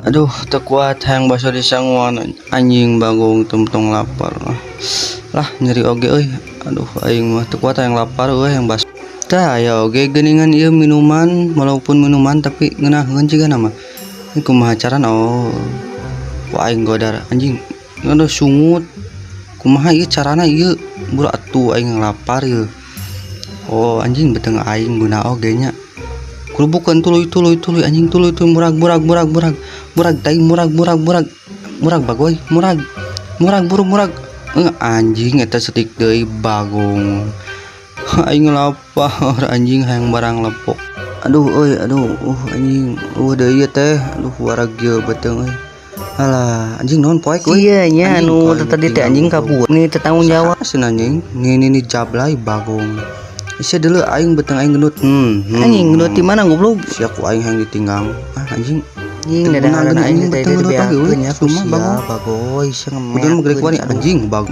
Aduh, teu kuat hayang baso disanguan, anjing, bagong tong lapar lah, nyeri oge euy. Aduh, aing mah teu kuat hayang lapar euy, hayang baso. Tah, aya oge geuningan ieu minuman, walaupun minuman tapi ngeunaheun jigana mah. Ini kumaha carana? Oh, ku aing godar, anjing. Aduh, sungut. Kumaha ieu carana ieu? Buru atuh, aing lapar ieu. Oh, anjing, beuteung aing guna oge nya. Kurubukeun tuluy, tuluy, tuluy, anjing, tuluy, tuluy, murag, murag, murag, murag, murag tai, murag, murag, murag, murag, bagoy, murag, murag, buru, murag. Eh, anjing, eta setik deui, bagong. Aing lapar, anjing, hayang barang lepok. Aduh euy, aduh, anjing, deui ieu teh. Aduh, wareg ieu beuteung euy. Alah, anjing, naon poek euy. Iya nya. Anjing, Anu ku aing tadi teh ditinggal anjing goblok. kabur. Nih teu tanggung jawab. Saha anjing? Nih nih nih, jablay, bagong. Sia deuleu aing, beuteung aing gendut. Anjing, gendut di mana, goblok? Sia ku aing hayang ditinggang. Ah, anjing. Anjing, Teu dadaharan guna aing anjing, teh beuteung gendut oge euy. dibeakeun nya ku Sumpah, sia bagong. bagoy sia Udah mah gede ngemeakeun. kuari Aduh. anjing bag